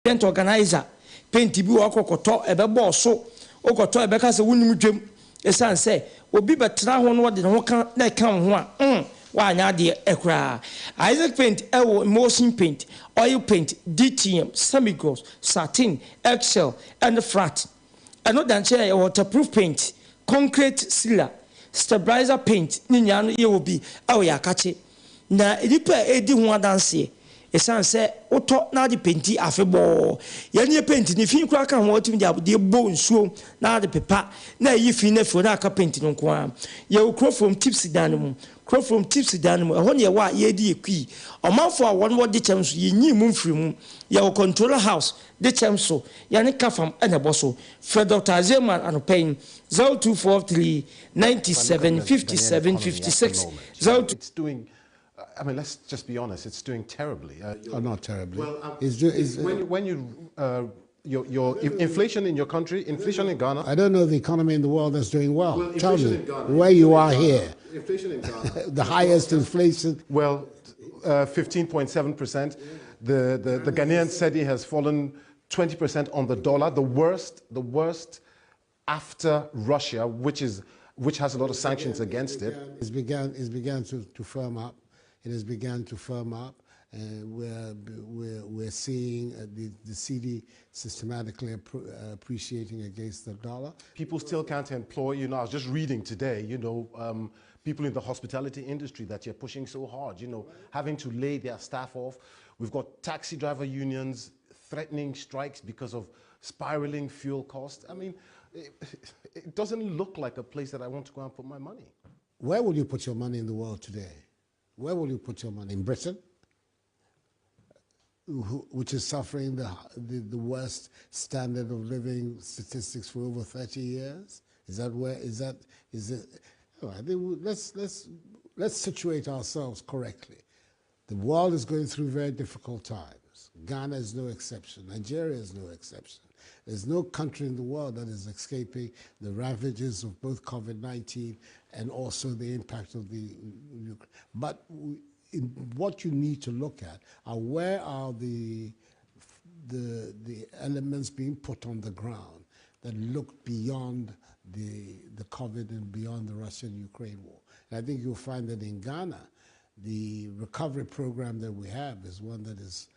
Event organizer, paint bi wɔ hɔ kɔkɔtɔ ɛbɛbɔ so, wokɔtɔ ɛbɛka sɛ wonim dwam, ɛsiane sɛ obi bɛtena ho na wɔde ne ho ka na ɛka wo ho a, woanyɛ adeɛ ɛkoraa. Isaac Paint ɛwɔ emulsion paint, oil paint, DTM, semi-gloss, satin, eggshell ɛne flat. Ɛno da nkyɛn, yɛ waterproof paint, concrete sealer, stabilizer paint ne nyinaa no yɛwɔ bi ɛwɔ yɛ akakye na nipa a ɛdi ho adanseɛ, ɛsiane sɛ wotɔ na ade paint afebɔɔ. Yɛne yɛ paint ne fi koraa ka ho, watumi de adeɛ bɔ nsuo na ade pepa na ɛyi fi no afiri na aka paint no nko ara. Yɛwɔ Kurofrom Tips dan no mu, Kurofrom Tips dan no mu ɛhɔ ne yɛwɔ a yɛredi yɛ kui. Ɔmanfoɔ a wɔn wɔde kyɛm so, yɛnyi mu mfiri mu. Yɛwɔ Controller House de kyɛm so, yɛne kafam ɛna ɛbɔ so. Frɛ Dr Azeman anɔpɛ yi, 0243 97 57 56 02. It's doing, I mean, let's just be honest, it's doing terribly. Oh, not terribly. Well, it's when you, your inflation in your country, inflation in Ghana. I don't know the economy in the world that's doing well. Well, Tell inflation me in Ghana, where you are inflation in here. Ghana, inflation in Ghana. The highest inflation. Well, 15.7%. The Ghanaian cedi has fallen 20% on the dollar, the worst after Russia, which has a lot of sanctions against it. It's began to firm up. It has begun to firm up. And we're seeing the cedi systematically appreciating against the dollar. People still can't employ, I was just reading today, people in the hospitality industry that you're pushing so hard, having to lay their staff off. We've got taxi driver unions threatening strikes because of spiraling fuel costs. I mean, it doesn't look like a place that I want to go and put my money. Where will you put your money in the world today? Where will you put your money? In Britain? Which is suffering the worst standard of living statistics for over 30 years? Is that where, is that, is it? Oh, I think let's situate ourselves correctly. The world is going through very difficult times. Ghana is no exception. Nigeria is no exception. There's no country in the world that is escaping the ravages of both COVID-19 and also the impact of the. But what you need to look at are where are the elements being put on the ground that look beyond the COVID and beyond the Russian-Ukraine war. And I think you'll find that in Ghana, the recovery program that we have is one that is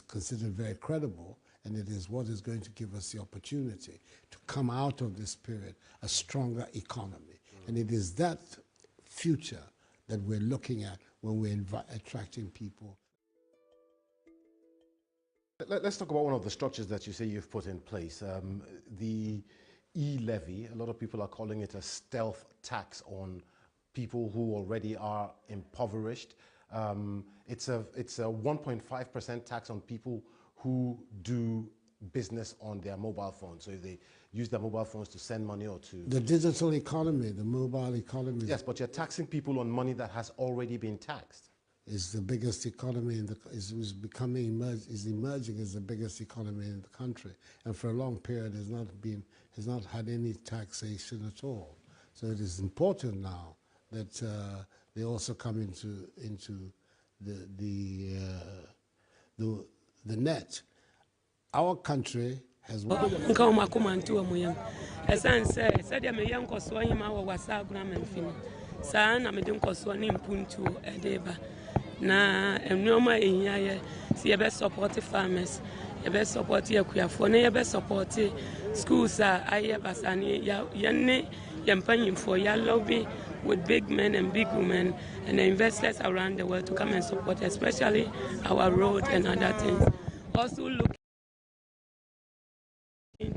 considered very credible, and it is what is going to give us the opportunity to come out of this period a stronger economy. And it is that future that we're looking at when we're attracting people. Let us talk about one of the structures that you say you've put in place, the e-levy. A lot of people are calling it a stealth tax on people who already are impoverished. It's a 1.5% tax on people who do business on their mobile phones. So if they use their mobile phones to send money or to... The digital economy, the mobile economy. Yes, but you're taxing people on money that has already been taxed. Is the biggest economy in the, is becoming, emerge, is emerging as the biggest economy in the country. And for a long period has not been, has not had any taxation at all. So it is important now that they also come into the net. Our country has Nka wɔn akoma nto wɔn yam, ɛsan sɛ sɛdeɛ meyɛ nkɔsoɔ hema wɔ Wasa Agorɔ Amanfi no, saa na mede nkɔsoɔ ne mpuntuo ɛde ba na nneɛma a ɛhia yɛ sɛ yɛbɛ support farmers, yɛbɛ support akuafoɔ na yɛbɛ support schools a ayɛ basa ne yɛne yɛn mpanyinfoɔ yɛ lobby with big men and big women and the investors around the world to come and support, especially our road and other things. Also looking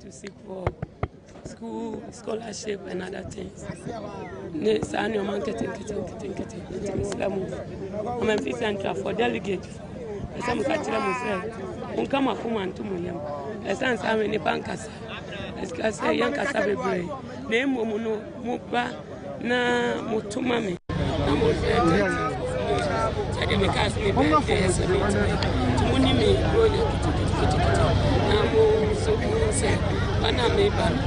to seek for school scholarship and other things. Ne saa nneɛma nkete nkete nkete nkete. Nti mesrɛ mo, Ɔmanfi Central for delegate, ɛsɛ mo ka kyerɛ mo sɛ monka mo akoma nto mo yam, ɛsiane sɛ ame nipa nkasa ɛsika sɛ yɛnkasa bebree, na mmom no moba na moto ma me na mohwɛ sɛdeɛ mekaa sɛ mebɛɛ yɛ 70 nti moni me ronya keteketekete na mo nso mo sɛ bana meba no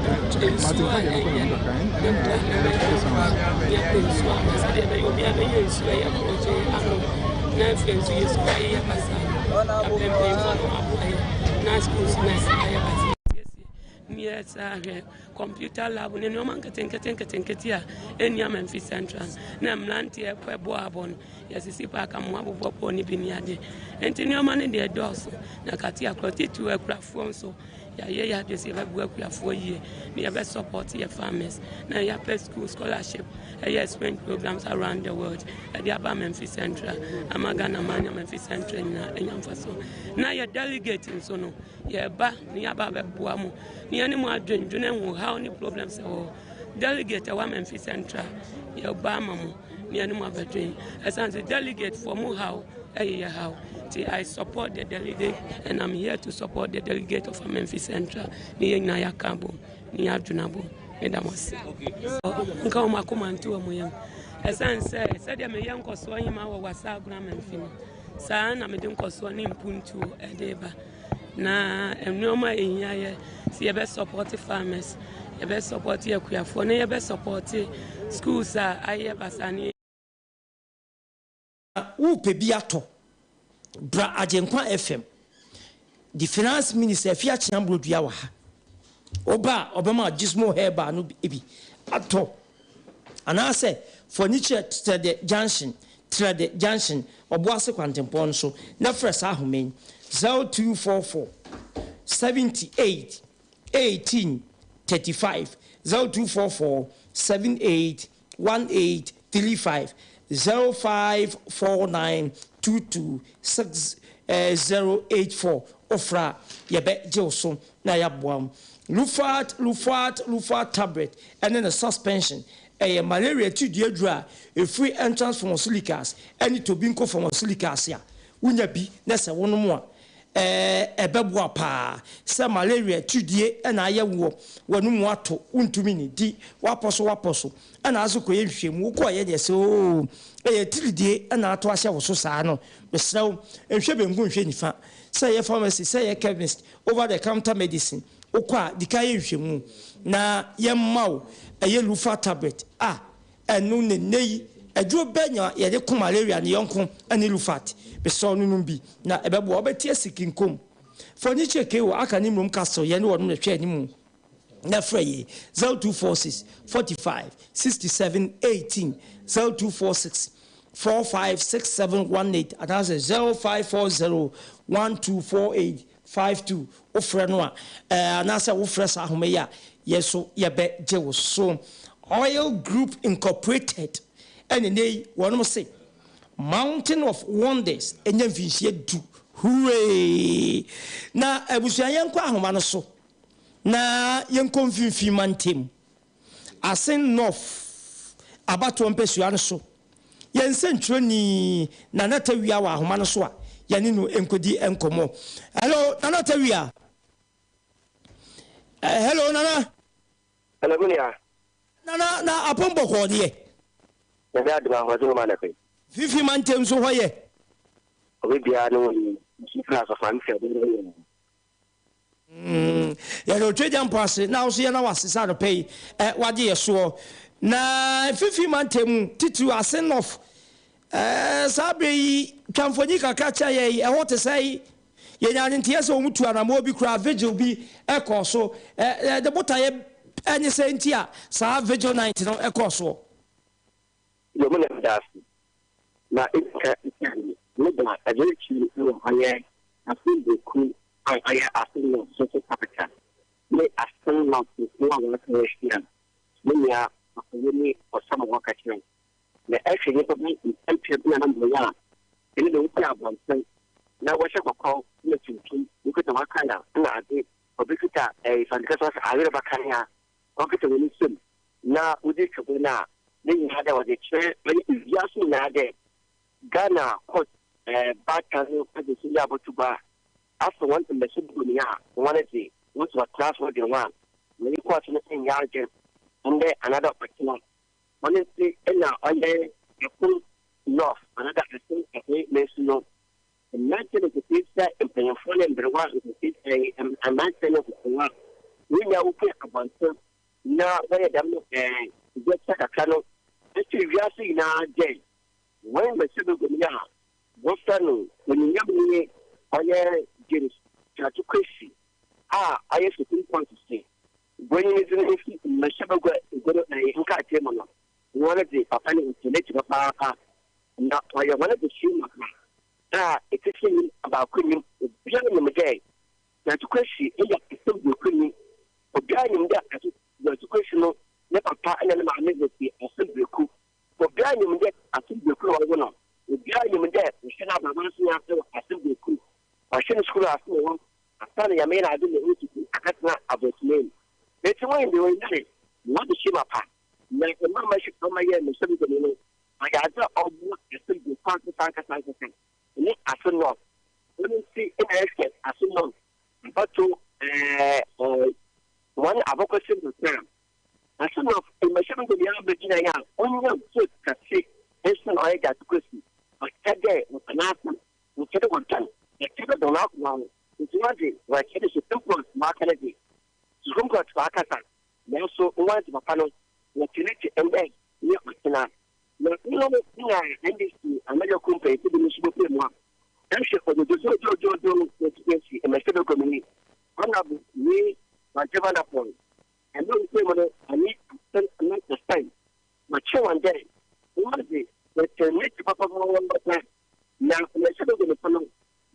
nsuo a ɛnyɛ no mɛboa na mɛboa yɛpɛ nsuo ama sɛdeɛ ɛbɛyɛ obiara bɛnya nsuo a ɛyɛ korɔgye ano, na afei nso yɛ sukuu ayɛyɛ basaa na pɛmpɛnfoɔ no aboa yɛ. Na schools no ɛsɛ ayɛ basa yɛsiesie ne yɛsan hwɛ computer lab ne nneɛma nketenkete nketenkete a ɛnni Amenfi Central na mmeranteɛ pɛ bɔ abɔ no yɛsisi park amoa bobɔ bɔɔl no bi ne ade nti nneɛma no deɛ dɔɔso na kate akorɔ titiriw akurafoɔ nso yɛayɛ yɛ adwene sɛ yɛbɛboa akuafoɔ yie na yɛbɛ support yɛ farmers na yɛapɛ school scholarship ɛyɛ exchange programs around the world ɛde aba Amenfi Central ama Ghana man ne Amenfi Central nyinaa anya mfasoɔ na yɛ delegate nso no Yɛreba na yɛaba abɛboa mo na yɛne mo adwendwene ho haw ne problems ɛwɔ hɔ. Delegate ɛwɔ Amenfi Central, yɛba ama mo na yɛne mo abɛdwen. Ɛsiane sɛ delegate foɔ mo haw ɛyɛ yɛ haw. Nti I support the delegate and I'm here to support the delegate of Amenfi Central. Ne yɛn nyinaa yɛaka abom ne yɛadwene abom. Meda mo ase. Nka wɔn akoma nto wɔn yam. Ɛsiane sɛ sɛdeɛ meyɛ nkɔsoɔ hema wɔ Wassa Agona Amenfi no, saa ara na mede nkɔsoɔ ne mpuntuo ɛde reba. Na nnoɔma a ɛhia yɛ sɛ yɛbɛ support farmers, yɛbɛ support akuafoɔ na yɛbɛ support schools a ayɛ basaa ne. Worepɛ bi atɔ? Bra Agyenkwa FM. The Finance Minister Afia Kyeambro dua wɔ ha. Woba a, ɔbɛma wo Jismo Herbal no bi atɔ. Anaasɛ fa w'ani kyerɛ Trɛdɛ Junction, Trɛdɛ Junction, Ɔboase kwantempɔn no so na frɛ saa ahoma yi, 0244 78 18 35, 0244 78 18 35, 0549 22 6084. Wofrɛ a, yɛbɛgye wo so na yɛaboa wo. Lufart, Lufart, Lufart tablet ne ne suspension yɛ malaria atiridii aduru a ɛfiri Entrance Pharmaceuticals ne Tobinco Pharmaceuticals a wonya bi na sɛ wonom a ɛbɛboa paa. Sɛ malaria atiridie na ayɛ woɔ, w'anomu ato, wontumi nnidi, woapɔ so woapɔ so na ase kɔyɛ nhwehwɛmu, wokɔeɛ deɛ sɛ oo ɛyɛ atiridie na ato ahyɛ wo so saa no, mesrɛ wo nhwɛ benkum nhwɛ nifa, sɛ ɛyɛ pharmacy, sɛ ɛyɛ chemist, Over the counter medicine, wokɔ a di kan yɛ nhwehwɛmu na yɛmma wo ɛyɛ Lufa tablet a ɛno ne nnɛ yi aduro bɛn na yɛde ko malaria ne yɔnko ne Lufat. Mesrɛ wo no nom bi na ɛbɛboa wo. Wobɛte asi kinkom. Furniture KO aka ne mmrom castle yɛne wɔnom na ɛhwɛ anim na frɛ yɛ 0246 45 67 18 0246 456718 anaasɛ 0540 1248 52 Wofrɛ no a, ɛɛ, anaasɛ wofrɛ saa ahoma yi a, yɛn nso yɛbɛgye wo so. Oil Group Incorporated ɛne nnɛ yi wɔnom se Mountain of Wonders anya mfinhyia du. Hooray! Na abusua yɛnkɔ ahoma no so na yɛnkɔ mfimfini mantam. Asin North abatoɔ mpasua no so. Yɛn nsɛntwerɛni Nana Tawia wɔ ahoma no so a yɛne no nkɔdi nkɔmmɔ. Hello, Nana Tawia. Eh, hello, Nana. Hello, me nua. Nana, na apɔm bɔkɔɔ deɛ? Nyame adom ahoɔden wɔ mu anɔpa yi. Fifi mantam so hɔ yɛ? Obi biara ne ho yɛ. Nsu firi asɔfo ano fi ɔbɛn yɛ. Mm, yɛde otwa mpo ase na wo so yɛna wase sɛ anɔpa yi ɛ wagye yɛ soɔ. Na mfimfini mantam mu titiriw ase nɔf ɛ saa berɛ yi twa mfonyin kakra kyerɛ yɛ yi ɛhɔ te sɛ yi yɛnya ne nteɛ sɛ wɔn tu anammɔn bi koraa vigil bi ɛkɔɔ so ɛ ɛ de botaeɛ ɛne sɛ nti a saa vigil night no ɛkɔɔ soɔ. Yɛ mu na meda ase. Na edi kan esiane me da ɛno akyi wɔ ɔyɛ Asen Beku a ɔyɛ Asen North Social Capital ne Asen North nkurow a wɔatwa ho ahyia no, me nua Ɔpanyin Ɔsɔmɔ ka kyerɛɛ me. Na ɛhwɛ nnipa bi mpempem na na wɔyɛ a ɛne na wopue abɔnten na wɔhyɛ kɔkɔɔ na tuntum, wokita wɔn kanea na ade, obi kita ɛɛ fankɛse ɔsɛ ayereba kanea, wɔkita wɔn nsam na wodzi twɔbɔ no a, ne nyinaa dɛ wɔdze kyerɛ ɔyɛ wiase nyinaa dɛ Ghana court baatan no adze so yɛ aboto gua a, afa hɔn mbɛhyɛ bɔne a hɔn dze wosi wɔtsena ase wɔdwen ho a, wɔnye court no nnyɛ adwen ndɛ anaadɛ ɔkyena. Hɔn ntsi na ɔyɛ Asin North anaadɛ Asin Apuei Mansin no mberantsɛ na nketseesia, mpanyimfo na mberwa, nketseesia, mberantsɛ na nkokorowa, hɔn nyinaa wopue abɔntsen na wɔyɛ dɛm no dza kakra no kyerɛ wiase nyina dɛ hɔn mbasiabaguanyi a wɔfrɛ no Onyimnyamnyi ɔyɛ James Gyakye Quayson. a ɔyɛ Supreme Court se wonyi ne dzin mfi mmarahyɛbagua egua no nkrataa mu no, hɔn dze papa no wɔtse n'ekyir papaapa, na ɔyɛ hɔn dzehyee mapa a etsifi nyim, abaako nyim, obiara nyim dɛ Gyakye Kwesi yɛ asɛmbuakunyi. Obiara nyim dɛ Gyakye Kwesi no ne papa na ne maame dze fi asɛmbuaku. Obiara nyim dɛ asɛmbuaku na wɔwo no. Obiara nyim dɛ ɔhyɛ n'abrabɔ ase wɔ asɛmbuaku. Ɔhyɛ no skuul ase wɔ hɔ ansaana Nyame yɛ n'adom ma oetutu akɛtsena aborɔkyman mu. Ntsi wonyim dɛ onyim dɛ wɔadze mapa na mma mma yɛ mmarahyɛbaguanyi no, ɔyɛ adze a ɔboa asɛmbuaku ankasa ankasa ankasa nye Aso North. Ɔno ntsi na ehwɛ Aso North abatow hɔn abakɔsɛm mu a, Aso North mmarahyɛbaguanyi abɛgyinae a onya vote kɛse sen ɔyɛ Gyakye Kwesi. Ɔkyerɛ dɛ wɔpɛ n'asɛm. Wɔkyɛ dɛ wɔdɔ no, wɔkyɛ dɛ dɔ n'akoma ho, ntsi hɔn dze wɔkyɛ dɛ Supreme Court wɔaka no dze, Supreme Court wɔakasa, naaso hɔn dze papa no wɔtse n'ekyir ndɛ nye ɔkyena. Na ɔno na NDC amanyɔkuw mpanyimfo binom so bopue mu a, ehwɛ odododododoodo constituency mmarahyɛbagua mu yi, Honourable Lee Wanjema Napon, mber a wopue mu no ɔnye Asɛm Ananse Stein wɔkyerɛ hɔn dɛ hɔn dze wɔtse n'ekyir papaapa. Na mmarahyɛbaguamufo no,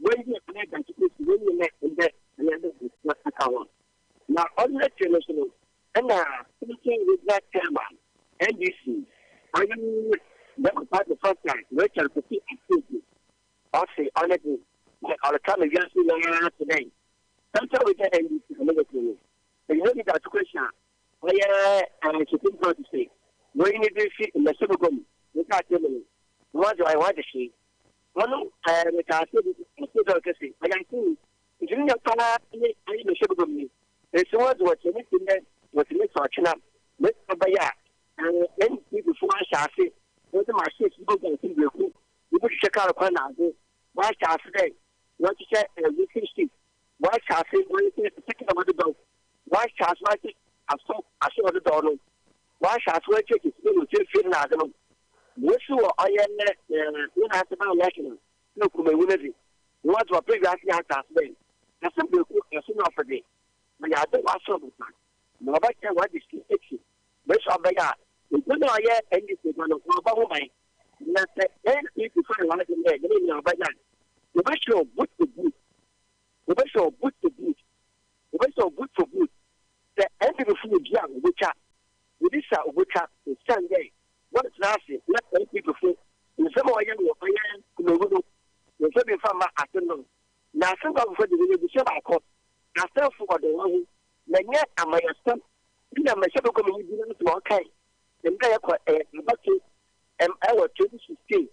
wɔnyi anaa daakye wɔnyi na ndɛ anaa dɛ nsa aka ho. Na ɔno ekyir no so no, nna Central Regional Chairman, NDC, ɔnye dɛm party fasta Rachel Kofi Asiedu, ɔse ɔno dze, dɛ ɔreka no wiase nyinara tse dɛ Central Regional NDC amanyɛkuw no, enyimrɛ bi daakye kwehyia Ɔyɛ Supreme Court se wɔyi ne din fi mmarahyɛbagua mu nkrataa mu no, wɔn dze ɔyɛ hɔn adehye. Hɔn nkaase bi ase dɔn kɛse, ɔyɛ asen nti ne nyɛ paa nye ɔyɛ mmarahyɛbagua mu ni. Esi wɔn dze wɔkyerɛ ne si ndɛ, wɔsi ne si ɔkyena, na esi ɔbɛyɛ a NPP fo ahyɛ ase wɔdze machines bi bogu ase mbrɛku, wɔbɔhwehwɛ kaar kwan na adze, wɔahyɛ ase dɛ wɔhyehyɛ roofing sheet, wɔahyɛ ase wɔhyehyɛ sɛkɛ a wɔdze dɔw. Wɔahyɛ ase wɔahyɛ aso aso wɔdze dɔw no. Wɔahyɛ ase wɔakyerɛ kɛse wɔ fie no n'adze no. Wosi wɔ ɔyɛ ne n'ase by election na Kumawu no dze, wɔdze wɔpɛ wiase nyinaa ahyɛ ase dɛ ase beeku aso na ɔfɛ dze, ɔyɛ adze wɔasɔw no pa na wɔbɛkyerɛ wɔdze si ekyir. Besi ɔbɛyɛ a, egua no a ɔyɛ NDC egua no wɔbɔ ho ban. Na sɛ NPP fo ayɛ hɔn adwen dɛ dɛm nyina ɔbɛyɛ a, wɔbɛhyɛ boot to boot, wɔbɛhyɛ boot to boot. Wɔbɛsɛ wo boot for boot. Sɛ NPP fo wɔ dua a wobotwa, wɔdze sa a wobotwa osiandɛ wɔnntsena ase na NPP fo nsɛm a wɔyɛ no wɔ ɔyɛ Kumawu no wɔmmfa bi mmfa mma Asen no. Na Asen Kwabofo dze wɔyɛ ebusua baako. Asenfo wɔdwen hɔn ho na nnyɛ amanyɛsɛm bi na mmarahyɛbaguamunyi bi n'asɛm a ɔkae mbrɛ yɛkɔ abatow wɔ 2016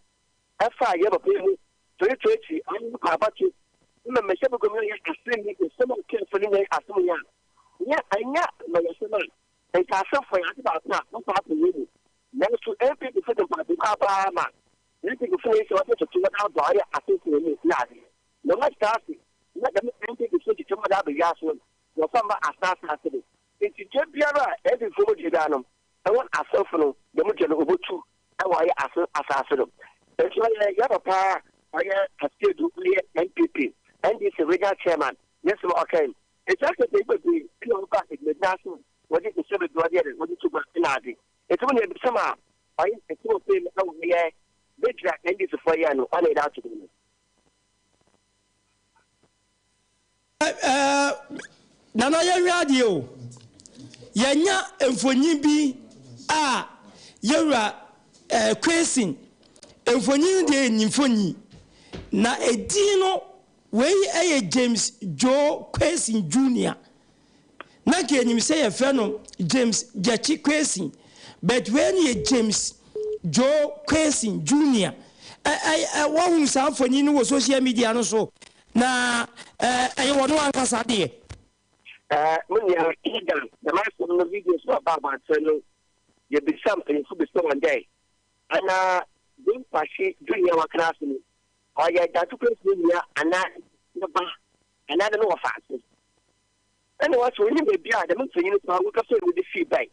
ɛfa yɛn papa yi ho 2020 ano kɔ abatow ma mmarahyɛbagua mu yɛ asɛm bi nsɛm a ɔkɛfo no nyɛ asɛm yɛ a nyɛ ɛnyɛ amanyɔsɛm a nka asɛmfo yɛ ade baako a wɔkɔ akɔ yɛ mu nanso NPP fo de mpaebɔ paa ma NPP fo yi sɛ wɔde toto wɔde abɔ ayɛ asɛmfo mu na ade na wɔahyɛ ase na dɛm NPP fo kyekyɛ wɔde abɛyɛ aso wɔfa ma asaase ase de nti dua biara a NPP fo mu dua biara no ɛwɔ asɛmfo no dɛm dua no obotu ɛwɔ ɔyɛ aso asaase do. Nti ɔyɛ yɛ papa a ɔyɛ Asiedu ɔyɛ NPP, NDC regional chairman ne nsɛm a ɔkae. Nti asɛ mpanyin bebree na wɔba dwumadzi ase a wɔdze nsɛm bebree wɔdze yɛ dɛn wɔdze to gua na adze. Nti mo nua ebisam a ɔyɛ nsɛm a ɔpɛ mu ɛwɔ ɔyɛ bedwa NDC foɔ yɛɛ no ɔna yɛde ato gua no. Nana yɛnhwɛ adeɛ o. Yɛanya mfonyin bi a yɛwura Quayson mfonyin no deɛ yɛnni mfonyin. Na edin no wei yɛ James Joe Quayson Junior. Na nka yɛnim sɛ yɛfrɛ no James Gyakye Quayson but wei no yɛ James Joe Quayson Junior. Ɛ ɛ wɔhunu saa mfonyin no wɔ social media no so. Na ɛyɛ wɔn ankasa deɛ. Mo nua Jordan, dɛm asɛm no videos no ɔba abɔntsen no, yebisa mpanyimfo bisa hɔn dɛ, ana James Kwahye Junior a wɔaka n'asɛm yi, ɔyɛ Gyakye Quayson no nua anaa ne ba anaa dɛ no wɔfaase? Nna wɔse wonyim beebi a dɛm mfonyin no koraa wɔkɛfaa mu dze fii bae.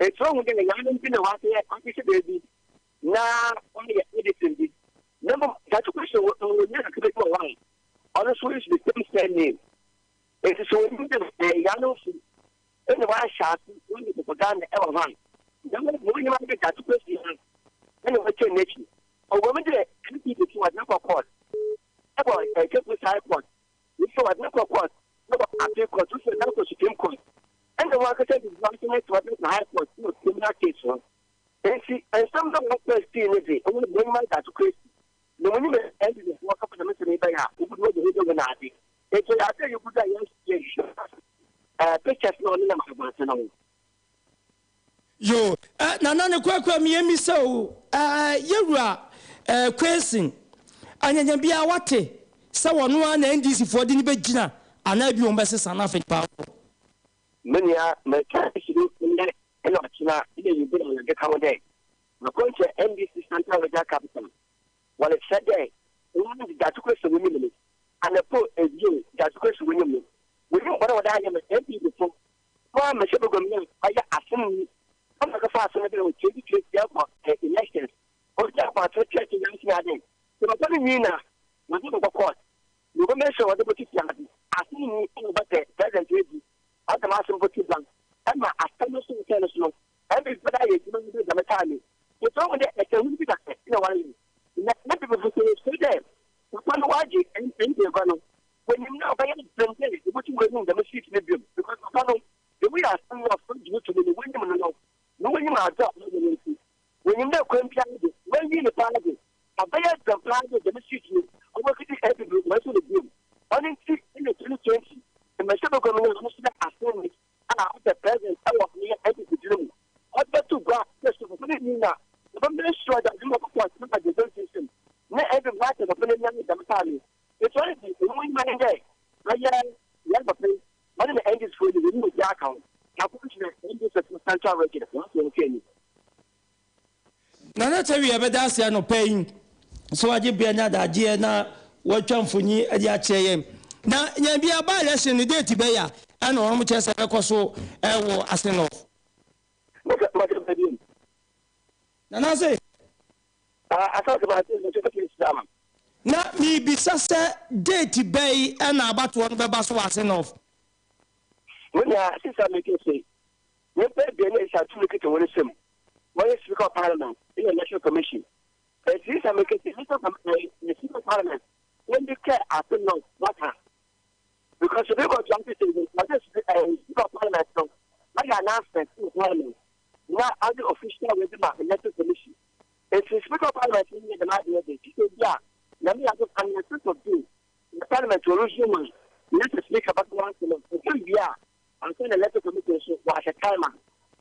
Ntsi ohu dɛ naanom bi na wɔakɛyɛ wɔakɛhyɛ beebi na ɔayɛ editing bi, na mbom Gyakye Quayson wɔ nua kakraba bi wɔ hɔ a ɔno so use the same surname. Ntsi sɛ onyim dɛ Yano fi nna ɔahyɛ ase ɔreyɛ propaganda wɔ hɔ a, dɛm ma onyim ara dɛ Gyakye Kwesi ha na ɔatwa n'ekyir. Ɔwɔ mu dɛ NPP so wɔdze no kɔ court wɔ Cape Coast High Court, nso wɔdze no kɔ court wɔ Appeal Court, nso wɔdze no kɔ Supreme Court. Nna wankasa dze asɛm no to wɔdze no kɔ High Court wɔ criminal case ho. Ntsi nsɛm no a wɔkaa sii no dze, ɔwɔ dɛ onyim ara Gyakye Kwesi. Na munyim NPP fo wɔkɛfa dɛm nsɛm yi bae a, wobodu wɔdze ho dɛ hɔn adze. Ntsi ɔyɛ adze a yegu do a yɛhwehwɛ eh, pictures na ɔnenam abɔntsen no ho. Yoo eh Nana ne korakora me yɛmmisa o eh Yɛwura eh Quayson anyanya biara wate sɛ ɔno ara na NDC foɔ de no bɛgyina anaa bi wɔn bɛsesa no afei paa o. Me nua mɛka si do ndɛ na ɔkyena na ewimbir a yɛbɛka ho dɛ Akwankyerɛ NDC Central Regional Capital Wɔrekyerɛ dɛ hɔn dze dza Christ wonyim no, anapa o, ewia o, dza Christ wonyim no, wonyim bɔn a wɔdze ayɛ no. NPP fo, hɔn a mehyɛ bagua mu yi a ɔyɛ asɛm yi, hɔn na wɔkɛfa asɛm no dɛ 2020 yɛkɔ elections, obi akɔ akyerɛkyerɛ wiase nyina dɛ sɛ papa no nwin a, wɔdze no bɔkɔ court. Na obi make sure wɔdze bɔto fiadze. Asɛm yi na ɔbɛpɛ president edzi, ɔdze dɛm asɛm bɔto gua ma asɛm no so nsɛn no so no, NPP fo dze ayɛ edwuma no dɛ dɛm time yi. Ntsi ohu dɛ ɛsɛnhun bi kakra na wɔreyɛ. Na NPP fo so wosuro dɛ papa no ɔagye NPP egua no, wonyim dɛ ɔbɛyɛ dzen dɛ wobotum woehu dɛm seat no bio because papa no the way asɛm no ɔfa gye no to mu no wonyim no no na wonyim adze a ɔyɛ no ntsi wonyim dɛ kwan biara do woeyi no paa dze ɔbɛyɛ dzen paa dɛ dɛm seat no ɔbɛkɛgye NPP hɔn so no bio. Ɔno ntsi na 2020 mmarahyɛbagua mu no a ɔno so dɛ asɛnni a ɔsɛ president wɔ ɔyɛ NPP dzin mu ɔdze bɛto gua dɛ sɛ papa no nnyi no a ɔbɛma sure dɛ adwuma bɔkɔ ase ma dze system na NPP wɔakyɛ papa no enyi dɛm time yi. Ntsi ɔno dze ɔno enyim ara nye dɛ ɔyɛ hɛn papa yi ɔno na NDC foɔ yi wɔnye obiara aka ho na akɔnkyerɛ NDC fo central region hɔn so wɔn ani. Nana Tawia yɛbɛda ase anɔpa yi sɛ wagye berɛ ne adagyeɛ na watwa mfonyin de akyerɛ yɛn. Na yɛn bia by election no date bɛyɛ a ɛna wɔn kyerɛ sɛ ɛbɛkɔ so ɛwɔ Ase North. Nana se. Na mebisa sɛ date bɛyi ɛna abatoɔ no bɛba so wɔ Ase North. Mo nua sisa meke se Nyimpa ebien a esian tum kitsa hɔn nsamu, wɔyɛ Speaker of Parliament na Electoral Commission. Ntsi sɛ meketse Electoral Com eh, Speaker of Parliament wondeclare afe no waka. Because Supreme Court ase sɛ ɔdze eh, Speaker of Parliament no ɔyɛ announcement wɔ Parliament na ɔdze official wei dze ma Electoral Commission. Ntsi Speaker of Parliament no nyɛ dɛm ade no dze, gyesɛ bi a Nyame yɛ adom on the 6th of June na Parliament wɔresume a, na sɛ Speaker bɛka n'asɛm a, ɔka wie a Ansa na Electoral Committee nso wɔahyɛ time a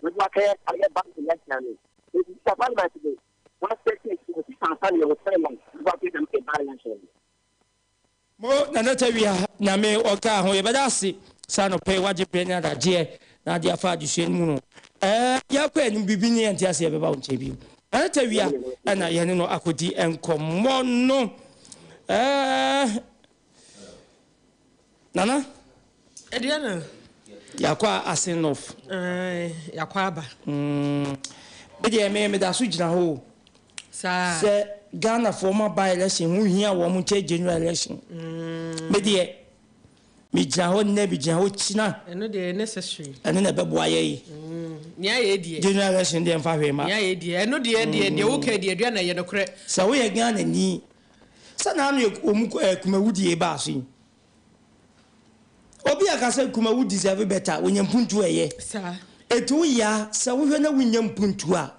wɔde akɛyɛ ayɛ by election no. Enti sɛ Parliament de wɔasɛte nti ansa na yɛwɔ time a wɔde akɛyɛ dɛm by election no. Mo Nana Tawia Nyame ɔnka ho yɛbɛda ase sɛ anɔpa yi wagye berɛ ne adagyeɛ na ade afa adesua no mu no ɛɛ yɛkɔ anim biribi ne yɛnte ase yɛbɛba wo nkyɛn bio Nana Tawia ɛna yɛne no akɔdi nkɔmmɔ no ɛɛ Nana. Ɛdeɛ na. Yɛakɔ Asin North. Ae, yɛakɔ aba. Mm, me deɛ me meda so gyina hɔ o. Saa. Sɛ Ghanafoɔ ma by election ho hia wɔn nkyɛn general election. Mm. Me deɛ me gyina hɔ nnɛ me gyina hɔ kyina. Ɛno deɛ necessary. Ɛno na ɛbɛboa yɛ yi. Mm. Nea yɛ deɛ. General election deɛ nfa hwee ma. Nea yɛ deɛ ɛno deɛ deɛ deɛ woka deɛ dua na ɛyɛ nokorɛ. Sɛ woyɛ Ghana ni Sɛ na ano yɛ wɔn eh, Kumawu deɛ ɛbaa so yi. Obi aka sɛ Kumawu deserve better, wɔnya mpuntuo ɛyɛ. Saa. Eti wo ya sɛ wohwɛ na wonya mpuntuo a,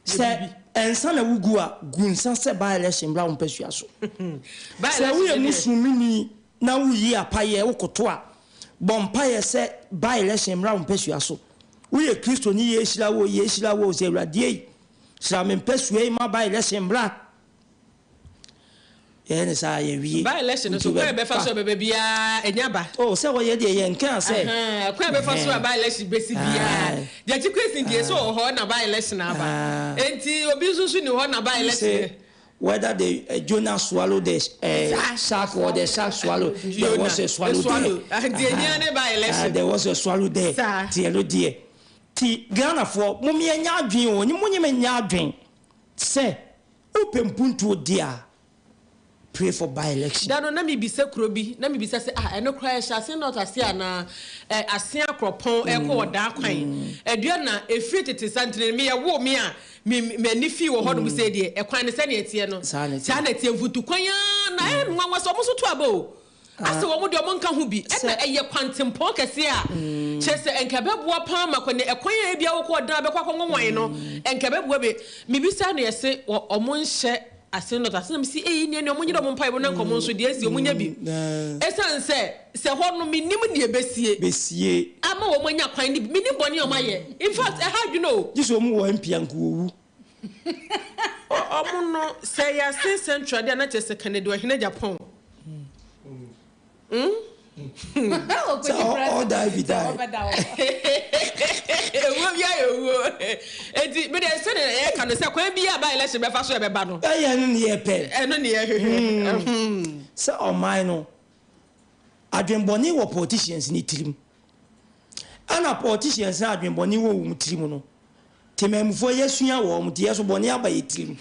sɛ nsa na wogu a, gu nsa sɛ by election bra wo mpasua so. Sɛ woyɛ Muslimini na woyi apayɛ, wokoto a, bɔ mpaeɛ sɛ by election mmra wo mpasua so. Woyɛ Kristoni, yɛhyira wo, yɛhyira wo, sɛ Awurade ei, Sra me mpɛsua yi ma by election mbra. Yɛyɛ ne saa yɛwie. By election no so kwan ɛbɛfa so ɛbɛba biara ɛnya ba. Oh sɛ wɔyɛ deɛ yɛn nkaa sɛ. Ahaa kwan ɛbɛfa so a by election bɛsi biara. Gyakye Kwesi deɛ sɛ ɔwɔ hɔ na by election aba. Enti obi nso so ni hɔ na by election. Whether the Jonah swallow the shark or the shark swallow, there was a swallow there. Ahaa there was a swallow there. Ti ɛno deɛ. Nti Ghanafoɔ mom yɛnyɛ adwen o, monyɛ me nyɛ adwen sɛ wopɛ mpuntuo deɛ a, pray for by election. Da no na mebisa kuro bi, na mebisa sɛ, ah, ɛno koraa ɛhyɛ Asen North ase anaa? Ɛ, Asen Akorɔpɔn ɛrekɔ Ɔdaa kwan. Adua na ɛfiri tete santene no, me yɛwoo me a, me, m'ani fii wɔ hɔnom sei deɛ, ɛkwan no sɛdeɛ ɛteɛ no, Saa na ɛteɛ. saa na ɛteɛ, mfutukwan ara, na ɛyɛ me nwanwa sɛ wɔn nso to aba o. Asɛ wɔn deɛ wɔn nka ho bi. Ɛna ɛyɛ kwantempɔn kɛseɛ a, kyerɛ sɛ nka ɛbɛboa paa ma kɔ ne ɛkwan a ebia wokɔ ɔdan bɛkɔ akɔnwanwan no, nka ɛbɛboa bi. Mebisa no yɛse wɔ wɔn nhyɛ ase not ase na mese ei neɛ neɛ wɔn nyere wɔn mpaebɔ na nka wɔn nso deɛ asi wɔn nya bi. Ɛsiane sɛ sɛ hɔ no mennim deɛ ɛbɛsie Bɛsie. ama wɔn anya kwan no bi. Mennim bɔne a wɔn ayɛ. In fact ɛha adwene o. Gye sɛ wɔn wɔ MP a nka wɔwu. Ɔmo no sɛ ɛyɛ Asin Central deɛ a na kyerɛ sɛ Kennedy Ɔhene Agyapong. Hmm? Sɛ all die bi die. Ewuo bi ayɛ owuo. Eti mi deɛ sɛdeɛ yɛka no sɛ kwan bi a by election bɛfa so ɛbɛba no. Ɛyɛ ɛno ne yɛpɛ. Ɛno ne yɛhwehwɛ. Sɛ ɔman no adwenbɔne wɔ politicians ne tirim. Ɛna politicians no adwenbɔne wɔ wɔn tirim no Temanmufoɔ yɛasua wɔn nti yɛso bɔne aba yɛ tirim.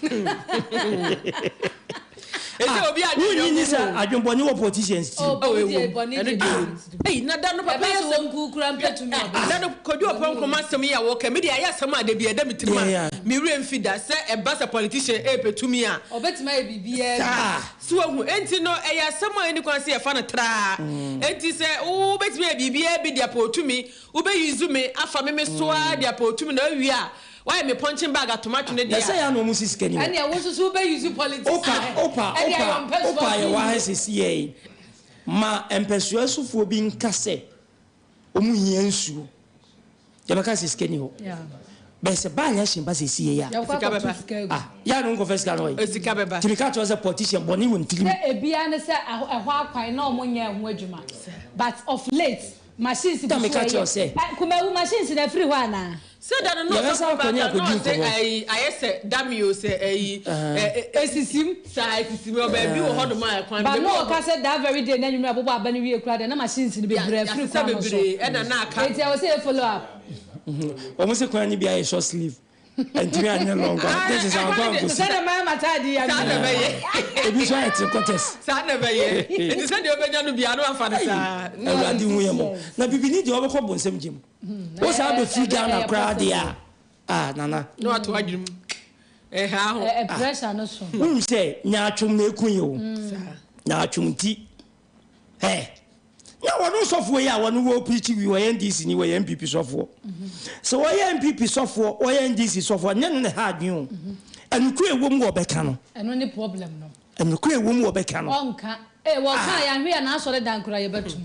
Ah, wonnye nni sɛ adwenbɔne wɔ politicians tirim? Oh, ɛwom. Ɛno deɛ ɛwom. Ei, na da no papa yɛ asɛm. Da no Kojo Oppong Nkrumah asɛm yi a wɔka, me deɛ ayɛ asɛm a da bi ɛda me tirim a, me werɛ mfi da sɛ ɛba sɛ politician repɛ tumi a. Ɔbɛtumi ayɛ biribiara bi. Saa. So wahu? Enti no, ɛyɛ asɛm a ɛnni kwan sɛ yɛfa no traa. Enti sɛ wobɛtumi ayɛ biribiara bi de apɛ otumi, Wo bɛ use me afa me me so ara de apɛ otumi na awie a wayɛ me punching bag ato m'atwene Na deɛ sɛ a. yɛ a na ɔmo si sika ni hɔ. Ɛneɛ wo nso so wo bɛ use politics Opa opa ɛde ayɛ opa ɔmpɛsoa opa yɛ wɔ ha bi. sɛsi yɛ yi ma mpɛsoa sofoɔ bi nka sɛ ɔmo hia nsuo yɛ bɛka sɛ sika ni hɔ bɛ sɛ ba election ba sɛsi yɛ yi a Yɛkɔ Sika akɔto bɛba. sika agu. ah yɛ a na ɔmo nkɔfa sika no hɔ yi Sika bɛba. nti meka kyerɛ wo sɛ politician bɔne wɔ ne tirim. Sɛ ebia ne sɛ ɛhɔ akwan na ɔmo nyɛ ɛho adwuma but of late Machines gu Na so meka kyerɛ wo ɛyɛ. sɛ. Ɛ Kumawu machines no afiri hɔ anaa? Sɛ da no na Yɛbɛsan ɔsɔfo akɔ ne baaka na akɔdi ɔse nkɔmmɔ. ɛyi ayɛ sɛ dame o sɛ ɛyi ɛ ɛ Esisim. saa esisim wɔ baabi wɔ hɔ nom a ɛkwan no But baabi na wɔ ɔka hɔ sɛ that very day no anwummerɛ a ɛbobɔ aba no wie koraa deɛ na machines no ya bebree afiri yasesa kwan no so. bebree ɛna na aka. Enti ɛwɔ sɛ yɛ follow up. Wɔn se kwan no bi ayɛ short sleeve. Ɛntumi anyɛ long a, Ah, ne kyerɛ sɛ ɛkwan ankɔ no deɛ ankosi. Sɛdeɛ mayɛ m'ataade yi saa na anwummerɛ. ɛbɛyɛ. Ebi nso ayɛ three quarters. Saa na ɛbɛyɛ. Enti sɛdeɛ wobɛnya no biara na wafa no saa. Awurade hu yɛn mmɔbɔ. Na bibini deɛ ɔbɛkɔ bonsam gya mu. Wo saa bɛfiri Ghana koraa deɛ a, ah Nana. Na wato adwene mu. Ɛha ho. Ɛ pressure no so. Wonim sɛ nyaatwom na ɛku yɛn o. Nyaatwom nti. Ɛ na wɔn sɔfoɔ yi a wɔn wɔ preach wi wɔyɛ NDC ni wɔyɛ NPP sɔfoɔ. Sɛ wɔyɛ NPP sɔfoɔ wɔyɛ NDC sɔfoɔ nyɛ no na ɛha adwene o. Ɛnokura ɛwɔ mu wɔbɛka no. Ɛno ne problem no. Ɛnokura ɛwɔ mu wɔbɛka no. Ɔnka. Ee wɔka a yɛanhwɛ yɛn asɔre dan koraa yɛbɛtum.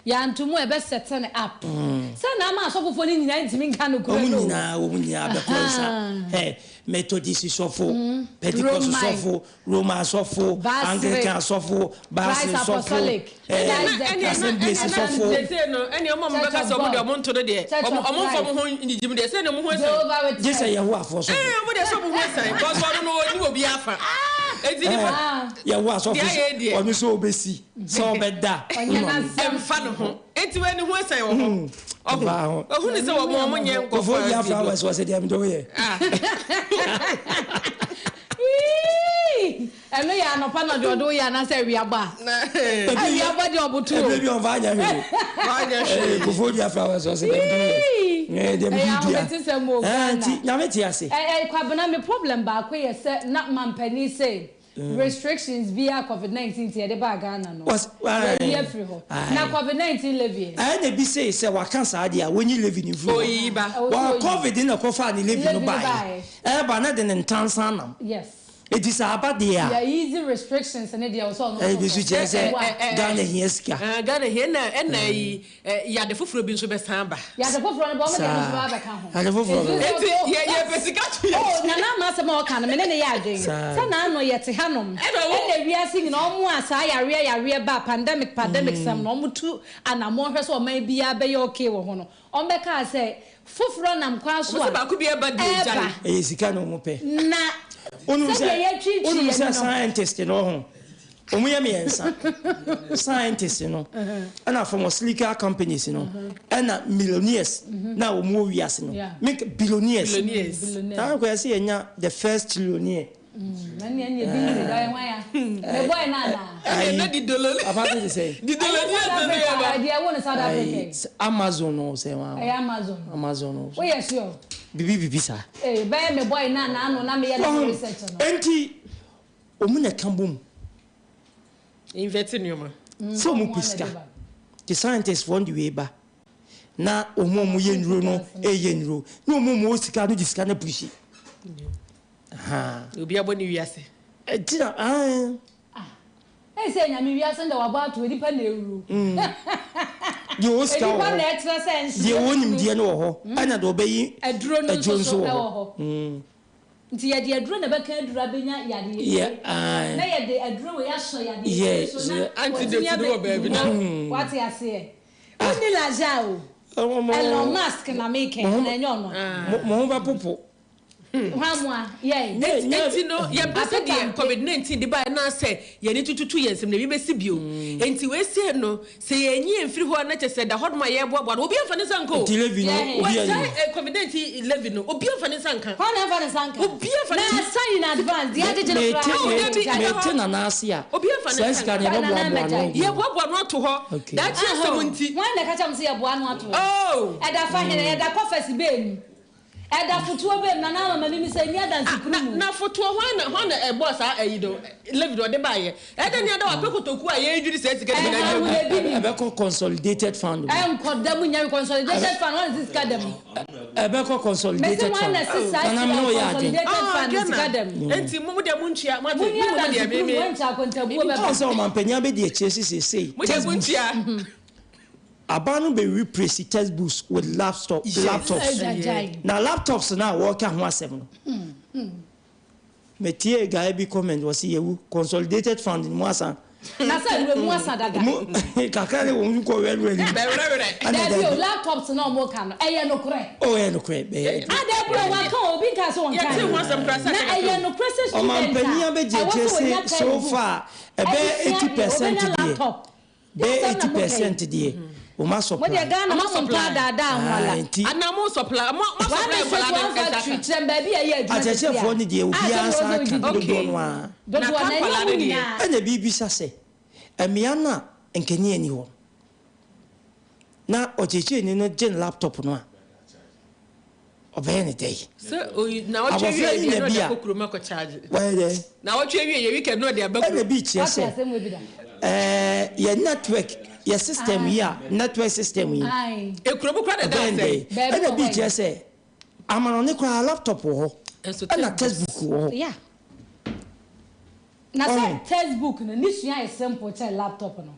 Yɛanto mu a ɛbɛ set no up. Sɛ na ama asɔfofoɔ no nyinaa ntumi nka nokorɛ Wɔn no o. nyinaa, wɔn nyinaa bɛkɔ nsa. Ɛ Methodist sɔfo, Pentecost Roman. sɔfo, Roman sɔfo, Basere. Anglican sɔfo, Basere Christ sɔfo, Apostolic. ɛ Christ the King. Assemblies sɔfo. Seesei no, ɛnneɛ wɔn a wɔbɛka sɛ wɔn deɛ wɔn nto no deɛ, Church wɔn of wɔn mfa Christ. wɔn ho nnyigye mu deɛ, sɛ ɛnneɛ wɔn ho asiane. Jehovah Gye Witness. sɛ Yehowafoɔ sɔfo. Ɛɛ, wɔn deɛ sɛ wɔn ho asiane, because ɔno no ɔnni obiara fa. Enti nipa. Yehowa sɔfo, Deɛ ayɛ deɛ. ɔno sɛ ɔbɛsi. Sɛ ɔbɛda Ɔnyɛ n'asɛm. Ɛmfa ne ho. Enti wei ne ho asiane wɔ hɔ. Ɔho. Ɔbaa ho. Ɔhu ne sɛ wɔn wɔn nyɛ Kɔfɔ nkɔfoɔ dua asie flowers wɔ sɛ deɛ mede woyɛ. Ah. Eii! Ɛno yɛ anɔpa na ɔde ɔde woyɛ anaasɛ awiabɔ a? Awiabɔ deɛ ɔboto o. Ɛberɛ bi ɔmfa anyɛ hwee. Wanyɛ hwee. Kɔfɔ dua flowers wɔ sɛ deɛ mede woyɛ. Eii! Deɛ mede Ɛyɛ dua. ahometesɛm o Ghana. Nti Nyame te ase. Ɛ ɛ Kwabena me problem baako yɛ sɛ na mampanin se Restrictions bi a covid 19 nti yɛde baa Ghana no, yɛayi afiri hɔ. Na covid 19 levy ɛ? Ɛna ebi sei sɛ waka saa deɛ a, wɔnyi levy no mfiri hɔ. Oyi ba. Ɛwɔ sɛ Wɔ oyi. covid no na ɛkɔfaa ne levy no Levy no baeɛ. baeɛ. Ɛreba na de ne ntansa nam. Yes. Enti sɛ aba deɛ a. Yɛ easy restrictions no deɛ ɛwɔ sɛ ɔno nso Ebi nso kyerɛ sɛ kɔ. Ɛboa. Ghana hia sika. Ghana hia ɛna ɛna ayi yade foforɔ bi nso bɛsan aba. Yade foforɔ no ba wɔn de ɛno nso bɛba abɛka ho. Yade foforɔ bɛba. Enti yɛ yɛpɛ sika to yɛn Oh ti. Nana Ama asɛm a ɔka no me ne no yɛ adwen. Sɛ naano yɛte hanom ɛna wiase nyinaa wɔn a saa yareɛ yareɛ ba pandemic pandemic sɛm no wɔn tu anamɔn hwɛ sɛ ɔman biara bɛyɛ okay wɔ ho no wɔn bɛkaa sɛ foforɔ nam kwan so Wɔn a sɛ baako bi ɛba deɛ ɛɛba. gyae. Ɛyɛ sika na wɔn pɛ. Na sɛdeɛ yɛtwitwi Wonim yɛn sɛ no. scientist no ho Wɔn yɛ mmiɛnsa, scientists no, ɛna pharmaceutical companies no, ɛna millionaires na wɔn wɔ wiase no. Make billionaires. Billionaires. Saa nkɔ yɛsɛ yɛnya the first trillionaire. Mani ɛni ebi nti dɔ ɛwan ya. Me boy na na. Ɛna na di dololi. Papa ti sɛ. Di dololi South Africa ɛdi ɛwɔ ne South Africa. Amazon o sɛ wa. Ɛyɛ Amazon. Amazon o. O yɛ sure. Bibi bibi sa. Ee bɛyɛ me boy na na ano na me yɛ ne research no. Enti ɔmu na ɛka bom. Invert nneɛma. Sɛ ɔmu pɛ sika. Te scientists foɔ de wei ba. Na ɔmu a ɔmu yɛ nnuro no ɛyɛ nnuro. Na ɔmu a ɔmu wɔ sika no de sika no pushi. Obi abɔ ne wiase. Ɛti na ae. Ɛyɛ sɛ nyame wiase nda wabɔ ato nipa na ewuru. Deɛ ɔwɔ sika wɔ Nipa na hɔ. ɛkyerɛ sɛ nhyɛ. Deɛ ɔwɔ nimdeɛ no wɔ hɔ. Ɛna deɛ ɔbɛyi Aduro no aduro nso nso so wɔ ɛwɔ hɔ. hɔ. Nti yɛde aduro na ɛbɛka aduro abɛnya yadeɛ Yɛ yie. ae. Na yɛde aduro wei asɔ yadeɛ Yɛ yie so na sɛ Antidote wɔtumi no wɔ baabi na. abɛ wate aseɛ. Wonni laja o. Elon Musk na meka na ɛnyɛ ɔno a. Mo ho bɛpopo. Hwan mu a yɛ. Enti no yɛmpɛ sɛ deɛ COVID 19 de baeɛ no asɛ yɛn ani tututu yɛn nsam na ebi bɛsi bio. Enti wei sei no sɛ yɛanyi yɛn mfiri hɔ a na kyerɛ sɛ da hɔnom a yɛreboaboa no obiara mfa ne nsa nka o. Nti levy no Yɛ. obiara Wɔagyae nyi. eh, COVID 19 levy no obiara mfa ne nsa nka. Hwan na ɛmfa ne nsa nka? Obiara mfa ne Na nsa asa in advance deɛ agyegye no Mete koraa. Oh, mete dabi, ɛda mete hɔ. nana ase a Obiara mfa ne saa nsa sika nka. no Nana yɛbɛboaboa ano mɛgyae. agu. Yɛboaboa no ato hɔ. Okay. Daakye asɛm nti. Hwan na ɛka kyerɛ mo sɛ yɛboa ano ato hɔ? Oh! Ɛda fa hene, ɛda kɔfɛsi bɛɛ mu. Ɛda fotoɔ bɛɛ mu na na ama mimi sɛ nni adanse kuru Na mu. na fotoɔ hwan na hwan na ɛbɔɔ saa ayi no levy no ɔde baayɛ. Ɛdɛ ne ada wapɛ kotoku a yɛredwiri saa sika no Ɛha nyinaa wo de na agu. ebi ni. Ɛbɛkɔ consolidated fund mu. Ɛnkɔ da mu nya consolidated fund wɔn na sika da mu. Ɛbɛkɔ Mesi consolidated wɔn fund. na si saa Nana me ne wo sika yɛ adwen. consolidated Ah, fund sika Ghana. da mu. Enti mo mo deɛ mo ntua mo ate Mo mo ni mo deɛ adanse me kuru mu me wɔn nkyɛn akontabuo Ɔn bɛba. sɛ ɔmampanyin abɛdi akyire sesei. mo deɛ mo ntua. Aban no bɛ replace textbooks with laptop Yes. laptops. Ɛgya Na laptops na wɔka ho asɛm no. Metie guy bi comment wɔ se yɛwu consolidated fund ni mu asan. Na sɛ nwura mu asa dada. Mu kakra ne wɔn kɔ wɛrɛwɛrɛ ni. Bɛwerɛwerɛ. Ɛna Dabi o dabi. laptops na ɔmo ka no ɛyɛ nokorɛ. O yɛ nokorɛ bɛyɛ. Ada bi o waka o obi nka so wɔn Yɛte kan. ho asɛm koraa sɛ Na akɛkɛ ɛyɛ nokorɛ sɛ student Ɔmampanyin a abɛgye ɛwɔ akyire sɛ wɔnya se so textbook far ɛbɛyɛ 80% obɛnya deɛ. laptop. Bɛyɛ Asɛm na mo 80% deɛ. Wɔn Mo deɛ asɔpla. Ghana mo Ɔmo mo mpa supply. daadaa ho ala. Nti Ana mo supply mo mo One supply nation nkwadaa no one factory nsa ka. kyerɛ baabi a ɛyɛ adwuma akyerɛkyerɛfoɔ no deɛ obiara nsa aka Okay. dodoɔ no ara. Dodoɔ Na na ka ɛnyɛ nkwadaa mo no deɛ. nyinaa. Ɛna biribi sa sɛ mmea no a nkanea ni hɔ na ɔkyerɛkyerɛni no gye ne laptop no a ɔbɛyɛ ne dɛn Sɛ oyi na ɔtwe Abɔfra wie yi deɛ na na bi ɔde a- akɔ kurom akɔ charge. wɔyɛ dɛn Na ɔtwe wie yɛ weekend na ɔde aba ɛna kurom. bi kyerɛ Wate sɛ asɛm wɔ bi da. yɛ network yɛ system yi a network system yi Aye. Ekurom koraa na ɛda ɔbɛyɛ ne asɛm. dɛn Baabi ɛna wɔ bi hɔ yi. kyerɛ sɛ amanɔne koraa laptop wɔ hɔ Ɛnso ɛna textbook wɔ hɔ Yeah. Na sɛ Ɔho. textbook no ne sua yɛ simple kyɛn laptop no.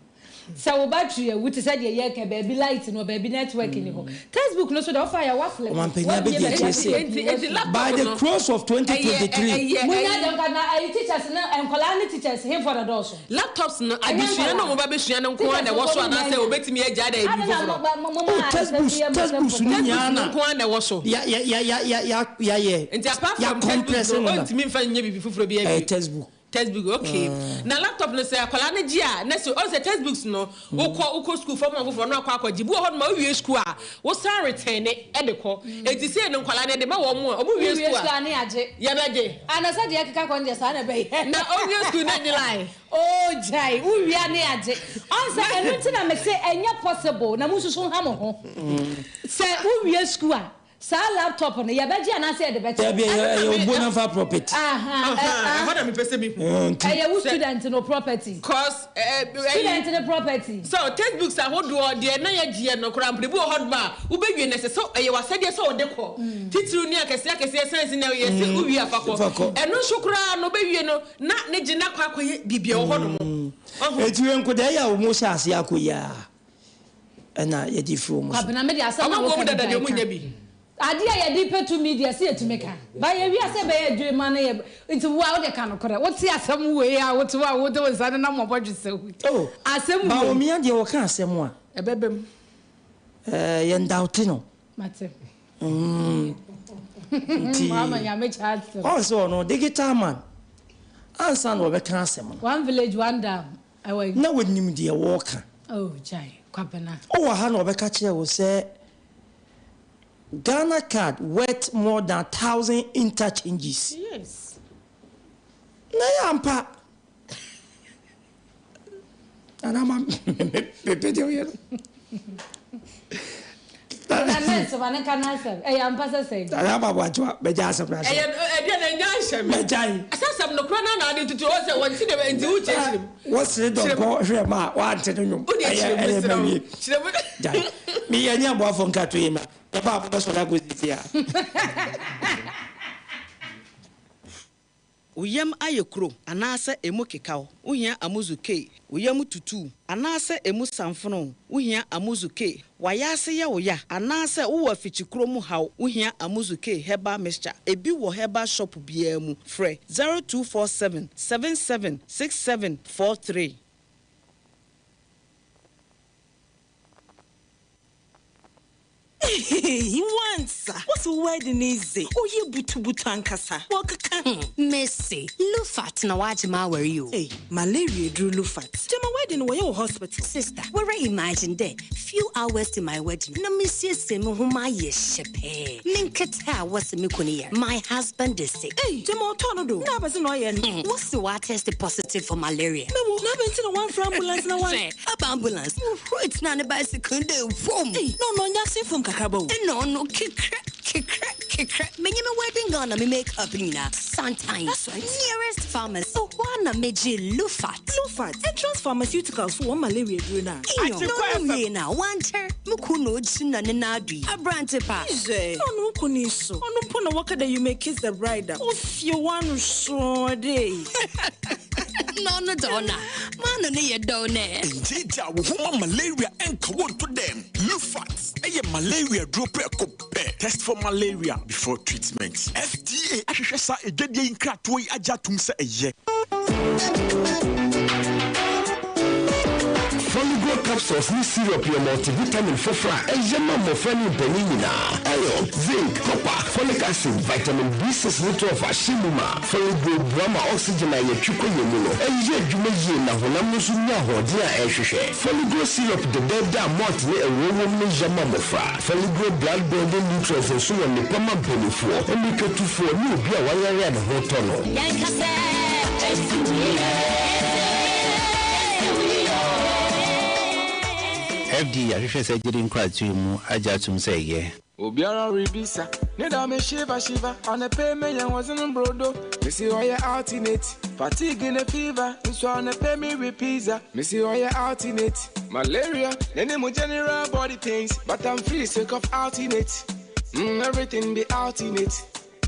Sɛ wo battery awu te sɛ deɛ yɛka baabi light no baabi network ni hɔ. Textbook no so deɛ ɔfa yɛ waflip. Ɔmampanyin abɛdi akyire sɛ Enti laptop by the no close of 2023 ɛyɛ Munya ɛyɛ dɛm ka na ayi teachers no nkɔlaa ne teachers hemfo na dɔɔso. laptops no adesua na ɔmo ba bɛsua no nko ara na ɛwɔ so anaasɛ obetumi agya da ebi foforɔ. Oh, textbooks textbooks no nyinaa Textbooks no na nko ara na ɛwɔ so. ya ya ya ya ya ya ya yɛ Nti apart ya from textbooks compress no no na ɔntumi nfa nyɛ biribi foforɔ bi ɛyɛ abi. textbook Textbook okay. Na laptop no sɛ akwadaa no gye a na sɛ ɔn sɛ textbooks no wokɔ wokɔ school fɔm foforɔ no akɔ akɔgye bi wɔ hɔ nom a wowie school a wosan return ne ɛde kɔ. Eti sei no nkwadaa no ɛde ma wɔn mu a ɔmo wie Wie school school a a ne agye. yɛbɛgye. Anasa deɛ ɛkeka kɔ no deɛ saa na ɛbɛyɛ. Na ɔwie school na nye line. Oh, gyae wowia ne agye ɔn sɛ ɛno nti na mese ɛnyɛ possible na monsusu nha mo ho sɛ wowie school a saa laptop no yɛbɛgye anaasɛ yɛde bɛkyɛ dabi ɛyɛ ɛyɛ obo nafa property Aha, Ɛhɔ na mepɛ sɛ mi hu. nti ɛyɛ wo student no property Cause ɛɛ student no property so textbooks ahodoɔ deɛ na yɛgyeɛ no koraa mpere bi wɔ hɔ nom a wobɛwie no ɛsɛ sɛ ɛyɛ w'asɛdeɛ sɛ wɔde kɔ titiriw ne akɛseɛ akɛseɛ science na yɛ sɛ wowie afa Fa kɔ kɔ. ɛno nso koraa no wobɛwie no na ne gye na kɔ akɔyɛ biribi a ɛwɔ hɔ nom ɔho eti wei nkoda ɛyɛ a wɔn hyɛ ase akɔ yi a ɛna yɛde firi wɔn so Kwabena mede asɛm ɔmo a nkɔm woka dada deɛ ɔmo gyae nya ka. bi Adeɛ a yɛde pɛ tumi deɛ sɛ yɛtumi ka ba yɛwi asɛ bɛyɛ adwuma no yɛ nti wo a wode ka nokorɛ wote asɛm wei a wote wo a wode wo nsa no nam ɔbɔdwe sɛ wo oh asɛm wei Bawumia deɛ wɔka asɛm a ɛbɛbɛ mu yɛn dawte no mate nti Mama nyame kyɛ asɛm ɔn sɛ ɔno digital man ansa na wɔbɛka asɛm no one village one dam ɛwɔ yi na wɔnim deɛ wɔreka oh gyae Kwabena wowɔ ha na wɔbɛka kyerɛ wo sɛ Ghana card worth more than 1,000 interchanges. Yes. Na ɛyɛ ampa. Nana ama mepɛ deɛ woyɛ no. Na nurse ma ne nka n'asɛm. Ɛyɛ ampa sɛ sɛn? Nana ama Boakyewa bɛgya asɛm no ahyɛ. Ɛyɛ ɛdeɛ na ɛnya nhyɛ me. Bɛgyae. Sɛ asɛm no korɔ na na ade tutu hɔ sɛ wɔn ti deɛ nti wo kyerɛkyerɛ mu. Wosere dɔnkɔ hwɛ ma a wante no nwom. Wodeɛ Ɛyɛ kyerɛ mu ɛyɛ mesrɛ wo. mawie. Kyerɛ mu. Gyae. Meyɛ ne aboafo nkato yi ma. Yɛba a mobɛsɔre akɔ sisi a. Wo yam ayɛ kuro anaasɛ emu keka wo, wohia Amuzu K. Wo yam tutu wo anaasɛ emu samfono wo, wohia Amuzu K. W'ayaase yɛ wo ya anaasɛ wowɔ afikyikuro mu haw, wohia Amuzu K Herbal Mixture. Ebi wɔ herbal shop biara mu. Frɛ 0247 77 67 43. Eii wansa wose wo wedding yi dze ɔyɛ butubutu ankasa wɔkeka ho. Mese Lufat na wagye m'aware yi o. Ei malaria eduru Lufat gyama wedding no wɔyɛ wɔ hospital. Sister woara imagine dɛ few hours to my wedding na mesiesie me ho mayɛ hyɛpɛɛ me nketse a wɔse me kun yar my husband is sick. Ei gyama ɔtɔɔ no do na abɛdze na ɔyɛ no. Wɔse ɔatest positive for malaria. Mewo na abɛn ntsi na wɔammfrɛ ambulance na wɔan. Hwɛ aba ambulance muhurui tsenaa ne bicycle do vum. Ei na ɔno ɔnnyɛ asenfom kakraba o. Nna ɔno kekrɛ kekrɛ kekrɛ menye me wedding gown na me make up nyinaa santan That's right. nearest pharmacy ɛhɔ a na megye Lufat. Lufat, Entrance Pharmaceuticals fo wɔn malaria duro no a. Iyo, na ɔno wie na wankyɛr me kun na ogyina ne nan do yi aberante pa. Izɛ, na ɔno wo kun yi so ɔno mpo na wɔka dɛ you may kiss the bride a ofie w'ano sɔɔ de. Na ɔno dze ɔno a m'ano ne yɛ dɔw nɛ. Ngyegya wo ho ma malaria ɛnka wo nto dɛm. Lufat ɛyɛ malaria duro prɛko pɛ. Test for malaria before treatment. FDA ahwehwɛ saa edwadie yi nkratoɔ yi agye atom sɛ ɛyɛ. Foligo capsules ne syrup yɛ multivitamin foforɔ a ɛyɛ ma mmɔfra ne mpanyin nyinaa. Iron, zinc, copper, folic acid, vitamin B6 ne 12 ahyɛ mu ma. Foligo boa ma oxygen a yɛtwe kɔ yɛn mu no ɛyɛ adwuma yie na honam no nso nya ahoɔden a ɛrehwehwɛ. Foligo syrup dɛdɛɛdɛ a malt ne ɛwoɔ wɔ mu no yɛ ma mmɔfra. Foligo blood building nutrients nso wɔ nnepa ma mpanimfoɔ, mmirikatufoɔ ne obi a wayare a ne ho tɔ no. Yɛnka sɛ esi wie. FDA ahwehwɛ sɛ gyedi nkratoɔ yi mu agye atom sɛ ɛyɛ. Obiara rebisa ne da me shiva shiva ɔne me yɛn wɔn brodo mesi ɔyɛ alternate fatigue ne fever nso ɔne me with pizza mesi ɔyɛ alternate malaria n'anim general body pains but I'm free sake of alternate everything be alternate.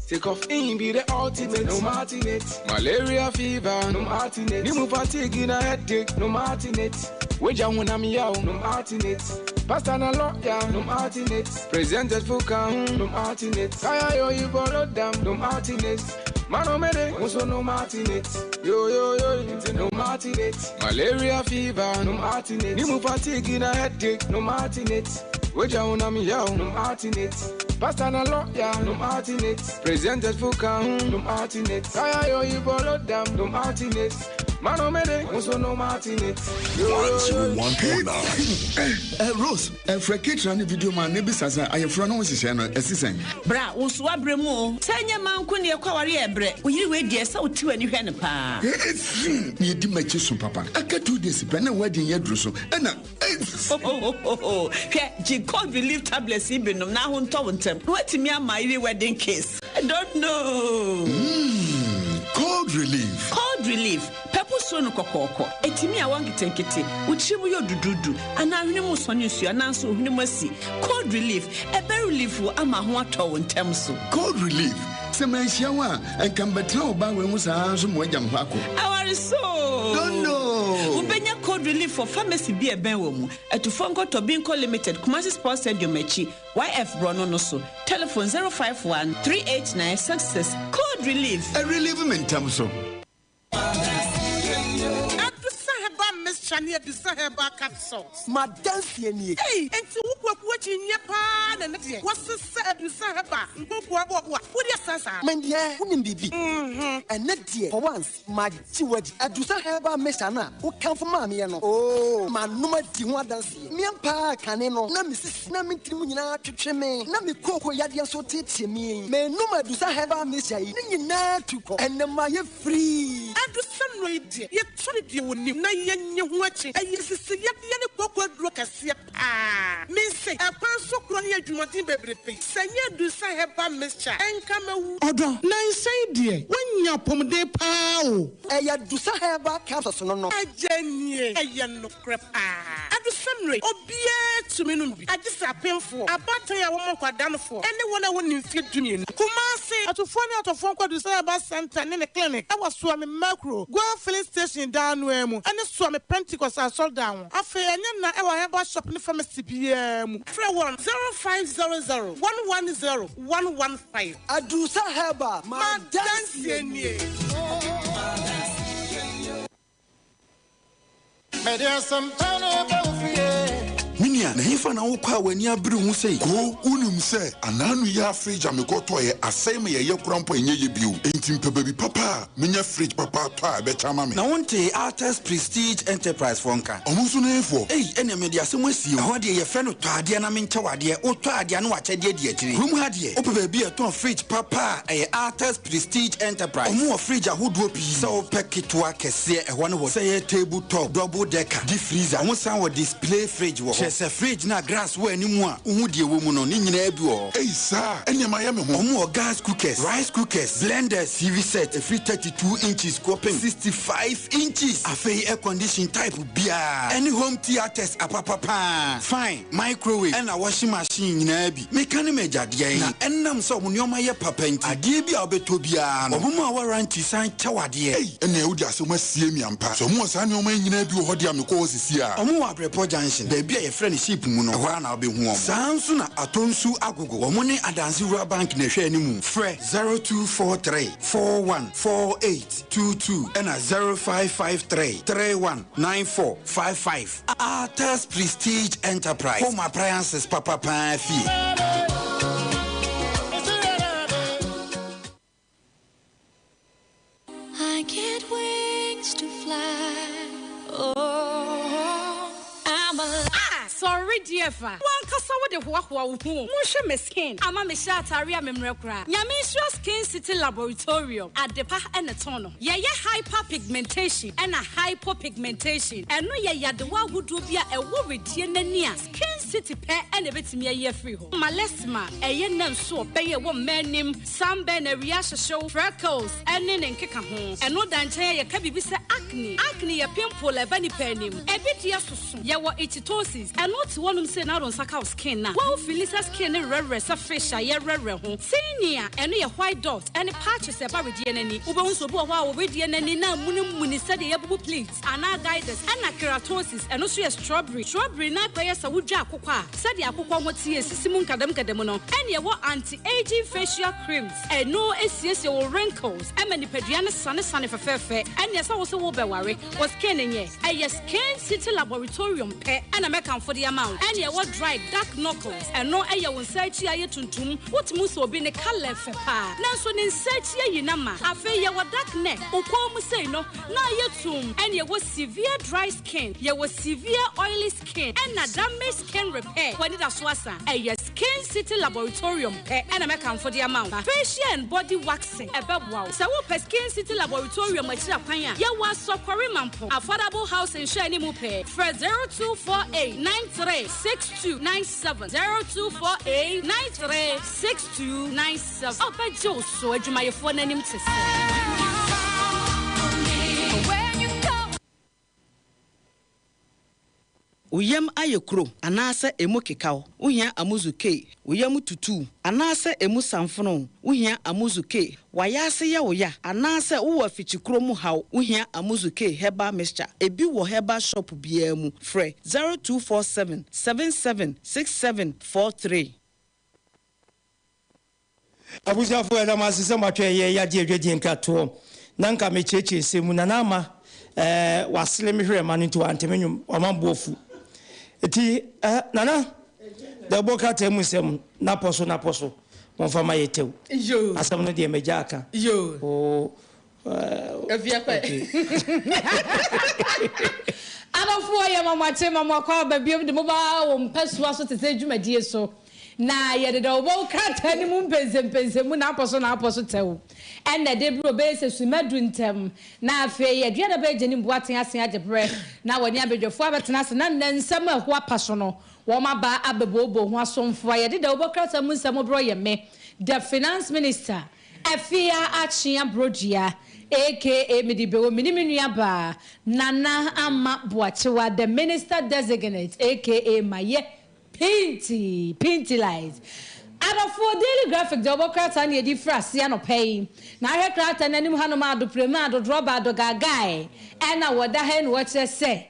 Take off in be the ultimate, no alternate. Malaria fever, no alternate. Nimu fatigue na headache, no alternate. Wager when I'm yow, no alternate. Pastor na lawyer, no alternate. Presented for count, no alternate. Kaya yo you borrow them, no alternate. Mano mede, also no alternate. Yo yo yo, no alternate. Malaria fever, no alternate. Nimu fatigue na headache, no alternate. Wager when I'm yow, no alternate. Pastor na lawyer, no alternate. Presented for count, no alternate. Kaya yo you borrow them, no alternate. Mano mede, also no alternate. Yo yo yo. 101.9. Rose, frɛ ketra ne video ma ne bisa sɛ ayɛfra no ho hyehyɛ no ɛsi sɛn. Bra, wo nso woabrɛ mu o. Sɛ ɛnyɛ mma nko ne ɛkɔ aware yɛ brɛ. Wo yere wei deɛ sɛ wote w'ani hwɛ no paa. Ɛsi na yɛdi m'akyi so papa. Aka 2 days pɛ na wedding yɛ duru so ɛna. Hwɛ, gye cold relief tablets yi binom na aho ntɔ wo ntɛm. Na woatumi ama yere wedding kiss. I don't know. Cold relief. Cold relief. Pɛpo suro no kɔkɔɔkɔ. Ɛtumi a wɔn nketenkete. Wo tiri mu yɛ dududu. Anaa hwene mu sɔne nsuo anaa nso hwene mu asi. Cold relief. Ɛbɛ relief wo ama ho atɔ wo ntɛm so. Cold relief. Sɛ manhyia wo a, ɛnka mbɛtena wo ba wei ho saa nso ma wagya me hɔ akɔ. Aware so. Don't know. Wobɛnya cold relief for pharmacy bi a ɛbɛn wɔ mu. Atufoɔ nkɔtɔ Binko Limited, Kumasi Sports Stadium akyi, YF Borɔno no so. Telephone 051 389 66. Cold relief. Ɛ relieve me ntɛm so. Adusa herbal mixture ne Adusa herbal capsules. Madanseɛ nie. Ei, enti wokɔ Koku akyi nyɛ paa na ɛnɛ deɛ wɔsesa adusa hɛba nkokoa boaboa wode asa saa. Me deɛ wonim biribi? Ɛnɛ deɛ for once magye wo adi. Adusa herbal mixture no a wokamfo maa meɛ no oo manom adi ho adanseɛ. Me ampa ara kane no na me sisi na me tirim nyinaa twetwe me na me kooko yadeɛ nso teetee me yi. Menom Adusa herbal mixture yi ne nyinaa tu kɔ. Ɛnɛ mayɛ free. Adusa nnuro yi deɛ yɛtɔ no deɛ wɔnim na yɛnnye ho akyi. Ɛyɛ sisi yadeɛ ne kooko aduro kɛseɛ paa. Mise, ɛkwan so korɔ ne adwumaden bebrebe. Sɛ ɛnyɛ Adusa herbal mixture a, ɛnka mɛwu. Ɔdɔ, nnansa yi deɛ, woanya apɔmuden paa o. Ɛyɛ Adusa herbal capsules no no. Agya nie, ɛyɛ nokorɛ paa. Adusa nnuro yi, obiara tumi nom bi, agye sɛ apemfoɔ, abaatan a wɔma nkwadaa nofoɔ, ne wɔn a wɔnni mfeɛ dumienu. Kumasi, Atufoɔ ne atɔfoɔ nkɔ Adusa Herbal Centre ne ne clinic wɔ Suame Makuro, Goil Filling Station dan no ara mu, ne Suame Pentecost Asɔredan ho. Afei ɛnyɛ na ɛwɔ herbal shop ne pharmacy biara mu. Frɛ wɔn 0500 110 115. Adusa Herbal, m'adanseɛ nie. Mede asɛmpa no ba wo fie. Me nua, na hefa na wokɔ a w'ani abere wo ho sei? Koo, wonim sɛ anaano yi ara fridge a mekɔtɔeɛ asɛe ma yɛyɛ koraa mpo a ɛnyɛ yɛ bio. Enti mepɛ baabi papa a menya fridge papa atɔ a ɛbɛkyɛ ama me. Na wontee Alters Prestige Enterprise foɔ nka? Ɔmo nso ne hefoɔ? Ei, ɛneɛ mede asɛm asie o. Ɛhɔ deɛ yɛfrɛ no tɔ adeɛ na menkyɛ wo adeɛ. Wotɔ adeɛ a na w'akyɛdeɛ di akyire. Kurom ha deɛ, wopɛ baabi a ɛtɔn fridge papa a, ɛyɛ Alters Prestige Enterprise. Ɔmo wɔ fridge ahodoɔ pii. Sɛ wopɛ ketewa, kɛseɛ, ɛhɔ ne hɔ. Sɛ ɛyɛ table top, double decker, deep freezer, ɔmo san wɔ display fridge wɔ hɔ. Kyerɛ sɛ fridge no a grass wɔ anim a wohu deɛ ɛwɔ mu no, ne nyinaa bi wɔ hɔ. Ei saa a, ɛneɛ mayɛ me ho. Ɔmo wɔ gas cookers, rice cookers, blenders, TV set ɛfiri 32 inches kɔpem 65 inches. Afei air condition type biara, ɛne home theatres apapa paa, fan, microwave, ɛna washing machine nyinaa bi. Meka ne m'agya deɛn? Na ɛnam sɛ wɔn nneɛma yɛ papa nti, adeɛ bi a wobɛtɔ biara no, wɔma warranty san kyɛ wo adeɛ. Ei, ɛnneɛ wode asɛm asie me ampa. Sɛ wɔwɔ saa nneɛma yi nyinaa bi wɔ hɔ deɛ a, mekɔ hɔ seesei ara. Wɔwɔ Abrɛpɔ Junction, baabi a yɛfrɛ no Ship mu no, ɛhɔ ara na wobɛhu wɔn. Saa ara nso na Atonsu Agogo, wɔn ne Adanse Rural Bank na ɛhwɛ anim. Frɛ 0243 41 48 22 ɛna 0553 31 94 55. Arthur's Prestige Enterprise, Home Appliances papa paa fie. I get wings to fly, oh, I'm alive. Ah! Sɔre deɛ fa w'ankasa wode hoahoa wo ho o. Monhwɛ me skin ama mehyɛ ataare a memmrɛ koraa. Nyame nhyira Skin City Laboratorium, adepa na ɛtɔn no. Yɛyɛ hyper pigmentation ɛna hypo pigmentation. Ɛno yɛ yadewa ahodoɔ bi a ɛwɔ wedeɛ no ani a Skin City pɛ na ɛbɛtumi ayi afiri hɔ. Malesma, ɛyɛ nna nsu ɔbɛn a ɛwɔ mmaa anim, sunburn, awia ahyehyew, freckles, ɛne ne nkekaho. Ɛno da nkyɛn a yɛka biribi sɛ acne. Acne yɛ pimple a ɛba nipa anim. Ɛbi deɛ soso. Yɛwɔ ichthyosis. Ɛno te hɔnom sei na wode wo nsa ka wo skin no a, wo feeli sɛ skin no werɛwerɛ sɛ fish a yɛwerɛwerɛ ho. Tinea, ɛno yɛ white dot ɛne patches a ɛba wedeɛ no ani. Wobɛhu sɛ obi wɔ hɔ a ɔwedeɛ no ani no amunimuni sɛdeɛ yɛabubu plate anaa guiders. Ɛna keratosis, ɛno nso yɛ strawberry. Strawberry no akɔyɛ sɛ wodwa akokɔ a, sɛdeɛ akokɔ ho teɛ sisi mu nkadamnkadam no. Ɛna ɛwɔ anti-aging facial creams, ɛno siesie wo wrinkles ɛma nipadua no sanesane fɛfɛɛfɛ. Ɛneɛ sɛ wo se wobɛware, wo skin nyɛ. Ɛyɛ Skin City Laboratorium pɛ na mɛkamfo de ama wo. Ɛna ɛwɔ dry dark knuckles, ɛno yɛ wo nsa akyi ayɛ tuntum, wotumi hu sɛ obi ne colour fɛ paa nanso ne nsa akyi ayi no ama. Afei yɛwɔ dark neck, wo kɔn mu sei no na ayɛ tumm. Ɛna ɛwɔ severe dry skin, yɛwɔ severe oily skin ɛna damaged skin repair, w'anidaso asa. Ɛyɛ Skin City Laboratorium pɛ na mɛkamfo de ama wo. Facial and body waxing, ɛbɛboa wo. Sɛ wopɛ Skin City Laboratorium akyiri akwan a, yɛwɔ Asɔkɔre Mampong, Affordable House nhwɛanim pɛɛ. Frɛ 0248 93 6297, 0248 93 6297. Ɔbɛgye wo so, adwumayɛfoɔ no anim te sɛ. Wo yam ayɛ kuro anaasɛ emu keka wo, wohia Amuzu K. Wo yam tutu wo anaasɛ emu samfono wo, wohia Amuzu K. W'ayaase yɛ wo ya anaasɛ wowɔ afikyikuro mu haw, wohia Amuzu K Herbal Mixture. Ebi wɔ herbal shop biara mu. Frɛ 0247 77 6743. Abusuafo yɛda mo ase sɛ moatwɛn yɛn yɛagye adwadie nkratoɔ na nka mekyerɛkyerɛ nsɛm mu Nana Ama eh, wasere me hwerɛ ma no nti wante me nwom wama bo afu nti eh, Nana Dɛ bɔ krataa mu nsɛm napɔ so napɔ so wɔmfa ma yɛ tɛw. Yo. Asɛm no deɛ magya aka. Yo. O. Afia kɔ. Adɔfoɔ, yɛ mamakye mamakɔ aba biom de moba wɔ mpɛsoa so te sɛ dwumadie so na yɛde dɛ wɔbɔ krataa no mu mpɛnsɛmpɛnsɛmu na apɔ so na apɔ so tɛw ɛna de bere obɛyɛ sɛ suma du ntɛm na afei aduane bɛyɛ ne mboaten ase agye berɛ na wɔne abadwafoɔ abɛtena ase na nnɛ nsɛm a ɛho apa so no, wɔn aba abɛbooboo ho asomfoɔ a yɛde dɛ wɔbɔ krataa mu nsɛm borɔ yɛ me, the Finance Minister Afia Akyea Brodua, aka Mede Bewo, mene me nua baa Nana Ama Boakyewa, the Minister Designate, aka Mayɛ Pinti Pinti Light. Adɔfoɔ, Daily Graphic deɛ ɔbɔ krataa ne yɛde firi ase anɔpɛ yi na ahwɛ krataa n'anim hanom adoprema adodorɔba adɔgaagae ɛna wɔda ha yi na wɔkyerɛ sɛ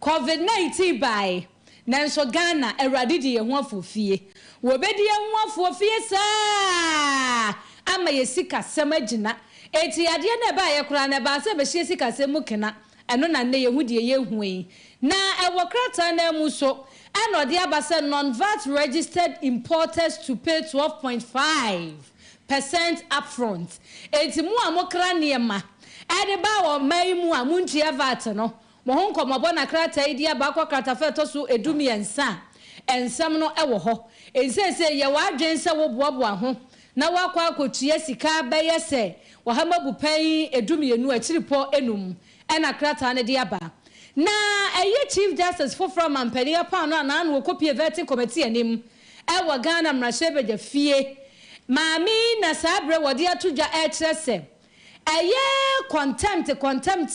COVID-19 bae, nanso Ghana Awurade di yɛn ho afofie, wɔbɛdi yɛn ho afofie saa ama yɛ sikasɛm agyina. Eti adeɛ na ɛbaa yɛ koraa na ɛbaa sɛ bɛhyia sikasɛm mu kena ɛno na nnɛ yɛhu deɛ yɛhu yi. Na ɛwɔ krataa no mu so ɛna ɔde aba sɛ non-VAT registered importers to pay 12.5% upfront. Eti mu a mokra nneɛma ɛde ba wɔ ɔman yi mu a montua VAT no, mo ho nkɔmmɔbɔ na krataa yi di aba. Akɔ kratafa ɛtɔ so 13 a, nsɛm no ɛwɔ hɔ. Nseesei yɛwɔ adwene sɛ woboaboa ho na wakɔ akɔtua sika bɛyɛ sɛ wɔhama bu pɛn 12.5 ɛna krataa no de aba. Na ɛyɛ Chief Justice foforɔ mampanin apaano a naano wɔkɔpie vetting committee anim ɛwɔ Ghana mmarahyɛbadwa fie maame na saa berɛ wɔde ato dwa ɛkyerɛ sɛ ɛyɛ contempt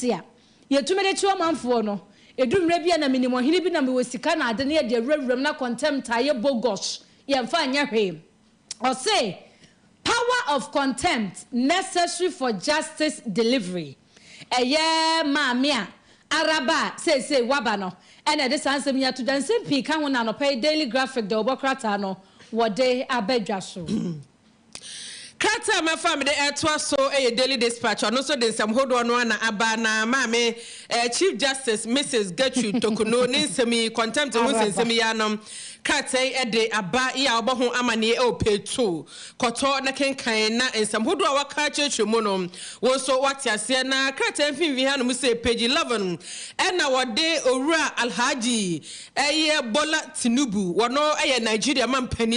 a yɛtumi de kye ɔmanfoɔ no, edu mmerɛ bi a na minim ɔhene bi na mewɔ sika na ade ne yɛde awurawuram na contempt ayɛ bogus, yɛmfa nyɛ hwee. Ɔse power of contempt necessary for justice delivery. Ɛyɛ maame a araba a seesei waba no ɛna ɛde saa nsɛm yi ato dwa. Nsɛm pii ka ho na anɔpɛ yi Daily Graphic de ɔbɔ krataa no wɔde abɛdwa so. Krataa a mafa mede ɛtoa so yɛ Daily Dispatch. Ɔno nso de nsɛm hodoɔ no ana aba. Na maame Chief Justice Mrs Gertrude Torkornoo ne nsɛm yi, contempt ho nsɛnsɛm yi anom, krataa yi de aba yi a ɔbɔ ho amanneɛ ɛwɔ page 2. Kɔtɔ na kenkan na nsɛm hodoɔ a waka akyerɛkyerɛ mu no, wɔn nso wate aseɛ. Na krataa mfimfini hanom sɛ page 11 ɛna wɔde Owura Alhaji ɛyɛ Bola Tinubu, wɔno ɛyɛ Nigeria mampanin.